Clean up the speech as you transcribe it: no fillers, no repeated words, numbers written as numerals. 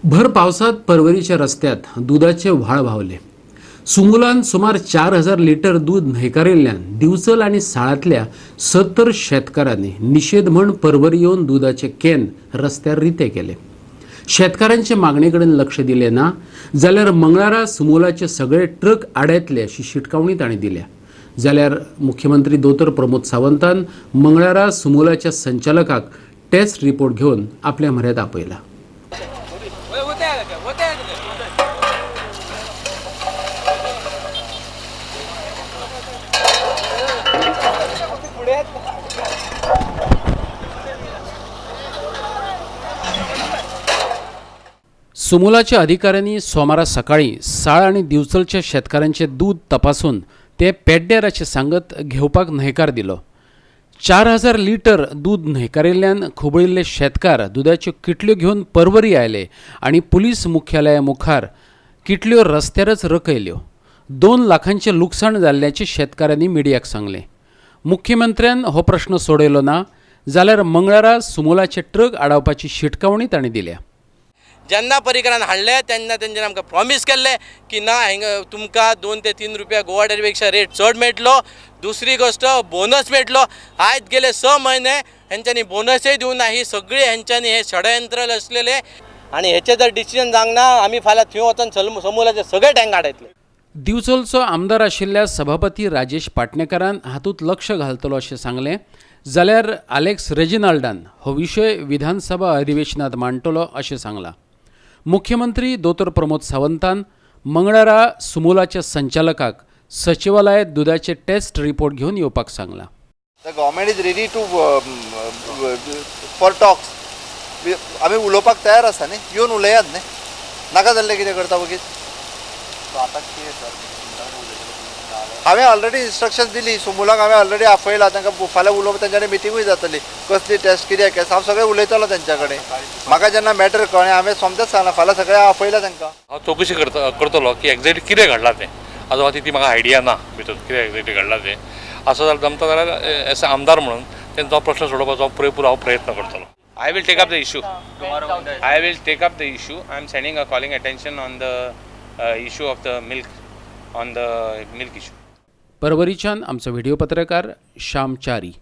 भर पावसात परवरीच्या रस्त्यात दुदाचे व्हाळ व्हांवले. सुमुलान सुमार 4000 लिटर दूध न्हयकारिल्ल्यान दिवचल आनी साळांतल्या 70 शेतकारांनी निशेध म्हण परवरी येवन दुदाचे can रस्त्यार रिते केले. शेतकारांचे मागणे कडेन लक्ष दिलें ना जाल्यार मंगळारा सुमुलाचे सगळे ट्रक आडायतले अशी शिटकावणी तांणी दिल्या. जाल्यार मुख्यमंत्री दोतोर प्रमोद सावंतान मंगळारा सुमुलाच्या संचालकाक टेस्ट रिपोर्ट घेवन आपल्या म्हऱ्यांत आपयला. सुमुलाच्या अधिकाऱ्यांनी सोमारा सकाळी साळ आनी दिवचलच्या शेतकारांचे दूद तपासून ते पेड्ड्यार अशें सांगत घेवपाक न्हयकार दिलो. 4000 लिटर दूद न्हयकारिल्ल्यान खुबळिल्ले शेतकार दुदाच्यो किटल्यो घेवन परवरी आयले आनी पुलीस मुख्यालया मुखार किटल्यो रस्त्यारच रकयल्यो. 2 लाखांचें लुकसाण जाल्ल्याचें शेतकारांनी मिडियाक सांगलें. मुख्यमंत्र्यान हो प्रश्न सोडयलो ना जाल्यार मंगळारा सुमुलाचे ट्रक आडावपाची शिटकावणी तांणी दिल्या. जेन्ना पर्रीकरान हाडले तेन्ना तेंच्यांनी आमकां प्रॉमीस केल्लें की ना, हिंगा तुमकां 2 ते 3 रुपया गोवा डेअरीपेक्षा रेट चड मेळटलो, दुसरी गोश्ट बोनस मेळटलो. आयज गेले 6 म्हयने हेंच्यांनी बोनसय दिवंक ना. ही सगळी हेंच्यांनी हे षडयंत्र रचलेले आनी हेचे जर डिसिजन जावंक ना, आमी फाल्यां थंय वचोन समूलाचे सगळे टँक आडायतले. दिवचलचो आमदार आशिल्ल्या सभापती राजेश पाटणेकारान हातूंत लक्ष घालतलो अशें सांगलें, जाल्यार आलेक्स रेजिनाल्डान हो विशय विधानसभा अधिवेशनात मांडटलो अशें सांगलां. मुख्यमंत्री दोतोर प्रमोद सावंतान मंगळारा सुमुलाच्या संचालकाक सचिवालयांत दुदाचे टेस्ट रिपोर्ट घेवन येवपाक सांगलां. The government is ready to for talks. आमी उलोवपाक तयार आसा न्ही, येवन उलयात न्ही. नाका जाल्लें कितें करता वगीत. हांवें ऑलरेडी इन्स्ट्रक्शन दिली सुमुलाक, हांवें ऑलरेडी आपयला तांकां. फाल्यां उलोवप तेंच्या कडेन, मिटिंगूय जातली. कसली टेस्ट कितें केस हांव सगळें उलयतलो तेंच्या कडेन. म्हाका जेन्ना मॅटर कळ्ळें, हांवें सोमतेंच सांगलां, फाल्यां सगळें आपयला तांकां. हांव चवकशी करता करतलो की एक्झॅक्टली कितें घडलां तें. आजून ती म्हाका आयडिया ना भितर कितें एक्झॅक्टली घडलां तें. आसा जाल्यार जमता जाल्यार एज अ आमदार म्हणून तेंचो हांव प्रश्न सोडोवपाचो हांव पुरेपूर हांव प्रयत्न करतलो. I will take up the issue. I will take up the issue. I am sending a calling attention on the issue of the milk, on the milk issue. परवरीच्यान आमचो व्हिडिओ पत्रकार श्याम च्यारी.